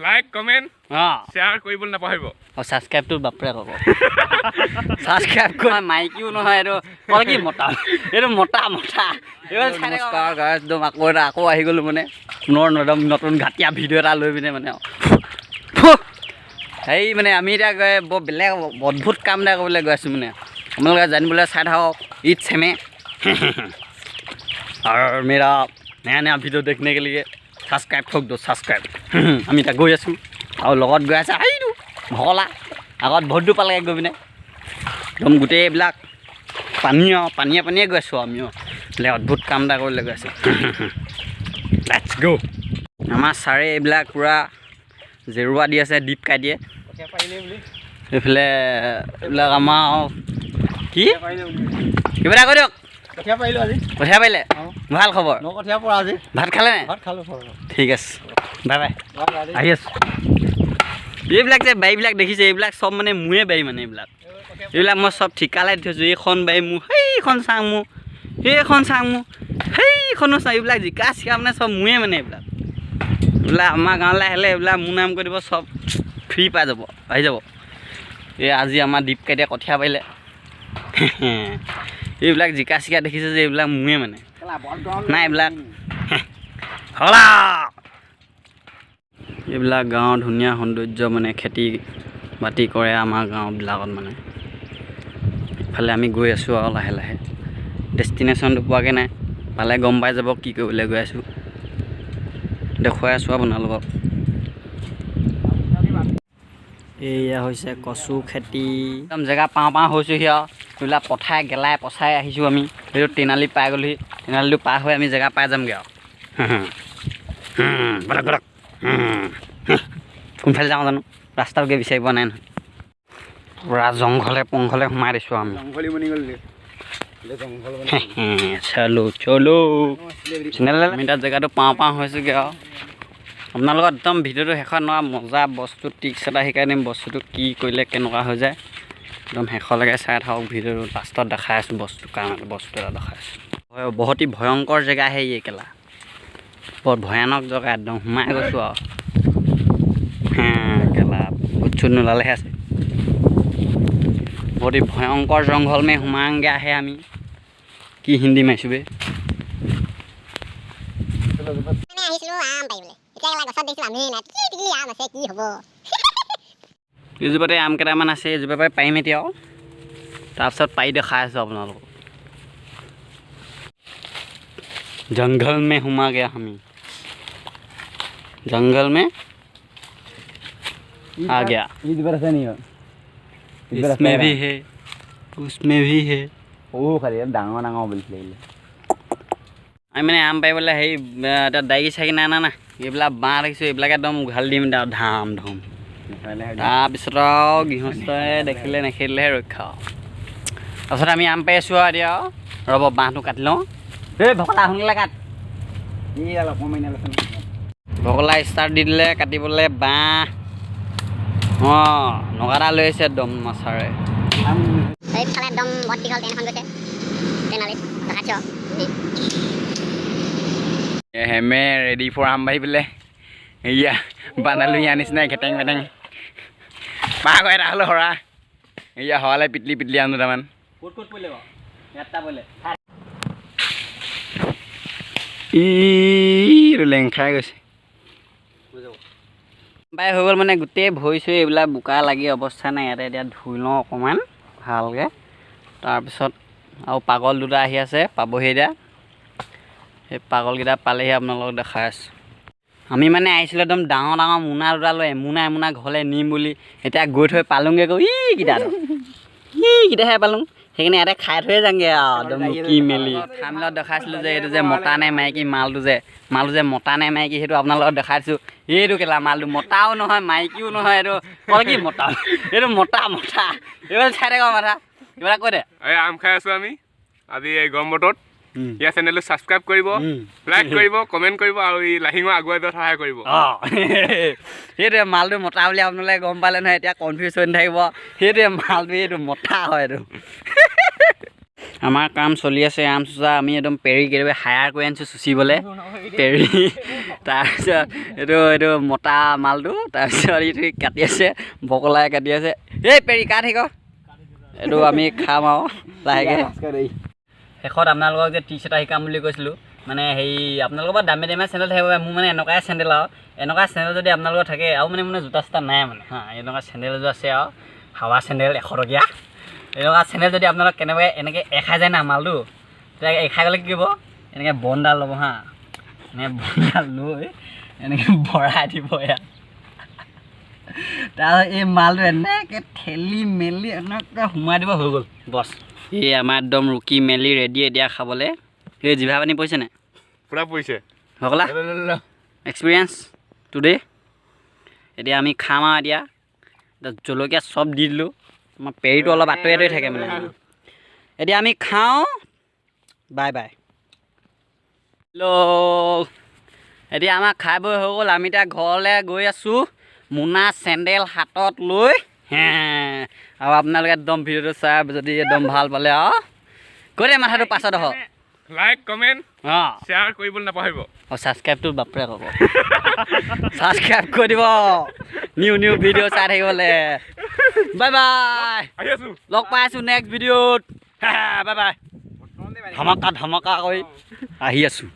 Like, comment, অঁ, share কৰিবলৈ নাপাহৰিব। অঁ, ছাবস্ক্ৰাইবটো বাপৰে ক'ব, ছাবস্ক্ৰাইব কৰা। মাইকীও নহয় এইটো, কল কি মতা, এইটো মতা মতা। নমস্কাৰ গাইজ, একদম আকৌ এটা আকৌ আহি গ'লোঁ মানে পুনৰ একদম নতুন ঘাটিয়া ভিডিঅ' এটা লৈ পিনে। মানে হেৰি, মানে আমি এতিয়া গৈ বৰ বেলেগ অদ্ভুত কাম এটা কৰিবলৈ গৈ আছোঁ। মানে আপোনালোকে জানিবলৈ চাই থাকক ईद सेमे और मेरा नया नया वीडियो देखने के लिए सब्सक्राइब ठोक दो, सब्सक्राइब। আমি এতিয়া গৈ আছোঁ আৰু লগত গৈ আছে এইটো ভকলা। আগত বহুত দূৰ পালেগৈ গৈ পিনে একদম গোটেই এইবিলাক পানী আৰু পানীয়ে পানীয়ে গৈ আছোঁ। আমিও বেলেগ অদ্ভুত কাম এটা কৰিবলৈ গৈ আছোঁ। Let's go. আমাৰ ছাৰে এইবিলাক পূৰা জেৰুৱা দি আছে, দীপ কাই দিয়ে। এইফালে এইবিলাক আমাৰ আৰু কি কিবা এটা কৈ দিয়ক। কঠীয়া পাৰিলোঁ আজি। কঠীয়া পাৰিলে, ভাল খবৰ। ন কঠীয়া পৰা আজি। ভাত খালে নে? ভাত খালোঁ। ঠিক আছে, বাই বাই, আহি আছোঁ। এইবিলাক যে বাৰীবিলাক দেখিছে, এইবিলাক চব মানে মোৰে বাৰী। মানে এইবিলাক মই চব ঠিকালে দি থৈছোঁ। এইখন বাৰী মোৰ, সেইখন চাং মোৰ, সেইখন চাং মোৰ, সেইখনো চাং। এইবিলাক জিকা চিকা মানে চব মোৰে। মানে এইবিলাক আমাৰ গাঁৱলৈ আহিলে এইবিলাক মোৰ নাম কৰি দিব, চব ফ্ৰী পাই যাব, আহি যাব। এই আজি আমাৰ দীপ কাইটিয়ে কঠীয়া পাৰিলে। এইবিলাক জিকা চিকা দেখিছে যে, এইবিলাক মোৰে। মানে নাই এইবিলাক হলা। এইবিলাক গাঁৱৰ ধুনীয়া সৌন্দৰ্য, মানে খেতি বাতি কৰে আমাৰ গাঁওবিলাকত। মানে ইফালে আমি গৈ আছোঁ আৰু লাহে লাহে ডেষ্টিনেশ্যনটো পোৱাগৈ নাই, পালে গম পাই যাব কি কৰিবলৈ গৈ আছোঁ। দেখুৱাই আছোঁ আপোনালোকক। এইয়া হৈছে কচু খেতি। একদম জেগা পাওঁ পাওঁ হৈছোহি আৰু। এইবিলাক পঠাই গেলাই পচাই আহিছোঁ আমি। সেইটো তিনালি পাই গ'লোহি। তিনালিটো পাৰ হৈ আমি জেগা পাই যামগৈ আৰু। বলক বলক। কোনফালে যাওঁ জানো, ৰাস্তাটোকে বিচাৰি পোৱা নাই নহয়। পূৰা জংঘলে পংঘলে সোমাই দিছোঁ আমি। জংঘলী বনি গ'ল, জংঘল। চলো চলো। চেনেল আমি তাত জেগাটো পাওঁ পাওঁ হৈছোগৈ আৰু। আপোনালোকৰ একদম ভিডিঅ'টো শেষত নোহোৱা মজা বস্তু ট্ৰিক্স এটা শিকাই দিম। বস্তুটো কি কৰিলে কেনেকুৱা হৈ যায়, একদম শেষলৈকে চাই থাকক ভিডিঅ'টো। লাষ্টত দেখাই আছোঁ বস্তু, কাৰণ বস্তু এটা দেখাই আছোঁ। হয়, बहुत ही ভয়ংকৰ জেগা হে এই কেলা, বৰ ভয়ানক জেগা। একদম সোমাই গৈছোঁ আৰু। হে কেলা, ভূত চুত নোলালেহে আছে। बहुत ही भयंकर जंगल में সোমাই गया है আমি। কি হিন্দী মাৰিছোঁ বে! আমি আহিছিলোঁ আম পাৰিবলৈ। এতিয়া কেলা গছত দেখিছোঁ আমেই নাই, টিকলি টিকলি আম আছে, কি হ'ব? এইজোপাতে আম কেইটামান আছে, এইজোপাৰ পৰাই পাৰিম এতিয়া আৰু। তাৰপিছত পাৰি দেখাই আছোঁ আপোনালোকক। जंगल में हुमा गया हमी, जंगल में आ गया। ঈদ আছে নি? इसमें भी है, उसमें भी है। সৰু খালি ডাঙৰ ডাঙৰ বুলিছিলে এইবিলাক। আমি মানে আম পাৰিবলৈ হেৰি এতিয়া ডাইকি চাইকি নাই না না। এইবিলাক বাঁহ দেখিছোঁ, এইবিলাক একদম উঘালি দিম এতিয়া ধাম ধুম। তাৰপিছত আৰু গৃহস্থই দেখিলে নেখেলিলেহে ৰক্ষা আৰু। তাৰপিছত আমি আম পাই আছোঁ আৰু এতিয়া আৰু ৰ'ব, বাঁহটো কাটি লওঁ। এই ভকলা, সোনকালে কাট। ভকলা ষ্টাৰ্ট দি দিলে কাটিবলৈ বাঁহ। অঁ, নগাটা লৈ আহিছে একদম মাছাৰে। এইফালে একদম বৰ দীঘল ট্ৰেইন এখন গৈছে ট্ৰেইন আলিত দেখাইছোঁ আৰু। হেমে ৰেডি ফৰ আম পাৰি পেলাই। এয়া বানালো ইয়াৰ নিচিনাই ঘেটেং মেটেং পাৰ এটা হ'লে সৰা। এয়া সৰালে পিটলি পিটলি আম দুটামান। ক'ত ক'ত পৰিলে বাৰু? ইয়াত পৰিলে। ই এইটো লেং খাই গৈছে। বাই হৈ গ'ল। মানে গোটেই ভৰি চৰি এইবিলাক বোকা লাগি অৱস্থা নাই। ইয়াতে এতিয়া ধুই লওঁ অকণমান ভালকৈ। তাৰপিছত আৰু পাগল দুটা আহি আছে, পাবহি এতিয়া। সেই পাগলকেইটা পালেহি আপোনালোকক দেখাই আছোঁ। আমি মানে আহিছিলোঁ একদম ডাঙৰ ডাঙৰ মোনা দুটা লৈ, এমোনা এমোনা ঘৰলৈ নিম বুলি। এতিয়া গৈ থৈ পালোঁগৈ গৈ ই কেইটা ই কেইটাহে পালোঁ। সেইকাৰণে ইয়াতে খাই থৈয়ে যাওঁগৈ আৰু একদম ৰুকি মেলি। থামলত দেখাইছিলোঁ যে এইটো যে মতা নে মাইকী মালটো যে মতা নে মাইকী, সেইটো আপোনালোকক দেখাইছোঁ। এইটো কেলা মালটো মতাও নহয়, মাইকীও নহয়। এইটো কল কি মতা, এইটো মতা মতা। এইবিলাক চাই থাকক মাথা। কিবা এটা কৈ দে। এই আম খাই আছোঁ আমি আজি এই গৰম বতৰত। ইয়াৰ চেনেলটো ছাবস্ক্ৰাইব কৰিব, লাইক কৰিব, কমেণ্ট কৰিব আৰু ই লাহিঙৰ আগুৱাই যোৱাত সহায় কৰিব। অঁ, সেইটোৱে মালটো মতা বুলি আপোনালোকে গম পালে নহয়, এতিয়া কনফিউজ হৈ নাথাকিব। সেইটোৱে মালটো, এইটো মতা হয় এইটো। আমাৰ কাম চলি আছে। আম চোচা আমি একদম পেৰি কেতিয়াবা হায়াৰ কৰি আনিছোঁ চুচিবলৈ পেৰি। তাৰপিছত এইটো মতা মালটো, তাৰপিছত এইটো কাটি আছে, বকলাই কাটি আছে। এই পেৰি কাট শিক। এইটো আমি খাম আৰু লাহেকৈ। শেষত আপোনালোকক যে টিপছ এটা শিকাম বুলি কৈছিলোঁ, মানে হেৰি, আপোনালোকৰ পৰা দামী দামী চেণ্ডেল থাকিব পাৰে, মোৰ মানে এনেকুৱাই চেণ্ডেল আৰু এনেকুৱা চেণ্ডেল যদি আপোনালোকৰ থাকে আৰু মানে জোতা চোতা নাই, মানে হা, এনেকুৱা চেণ্ডেল এযোৰ আছে আৰু হাৱা চেণ্ডেল 100 টকীয়া। এনেকুৱা চেণ্ডেল যদি আপোনালোক কেনেবাকৈ এনেকৈ এখাই যায় না মালটো, তেতিয়া এখাই গ'লে কি কৰিব? এনেকৈ বনডাল ল'ব হা, এনেকৈ বনডাল লৈ এনেকৈ ভৰাই দিব ইয়াত। তাৰপিছত এই মালটো এনেকৈ ঠেলি মেলি এনেকৈ সোমাই দিব, হৈ গ'ল বছ। এই আমাৰ একদম ৰুকি মেলি ৰেডি এতিয়া খাবলৈ। এই জিভা পানী পৰিছে নাই? পূৰা পৰিছে। সকলা এক্সপিৰিয়েঞ্চ টুডে। এতিয়া আমি খাম আৰু এতিয়া জলকীয়া চব দি দিলোঁ। আমাৰ পেৰিটো অলপ আঁতৰি আঁতৰি থাকে মানে। এতিয়া আমি খাওঁ, বাই বাই। হেল্ল', এতিয়া আমাৰ খাই বৈ হৈ গ'ল। আমি এতিয়া ঘৰলৈ গৈ আছোঁ মোনা চেণ্ডেল হাতত লৈ হে। আৰু আপোনালোকে একদম ভিডিঅ'টো চাই যদি একদম ভাল পালে আৰু কৈ দে মাথাটো পাছত আহক। লাইক, কমেণ্ট, অঁ, শ্বেয়াৰ কৰিবলৈ নাপাহৰিব। অঁ, ছাবস্ক্ৰাইবটো বাপৰে ক'ব, ছাবস্ক্ৰাইব কৰি দিব নিউ নিউ ভিডিঅ' চাই থাকিবলৈ। Bye bye. আহি আছোঁ। লগ পাই আছোঁ নেক্সট ভিডিঅ'ত। Bye bye. ধমকা ধমকা কৰি আহি আছোঁ।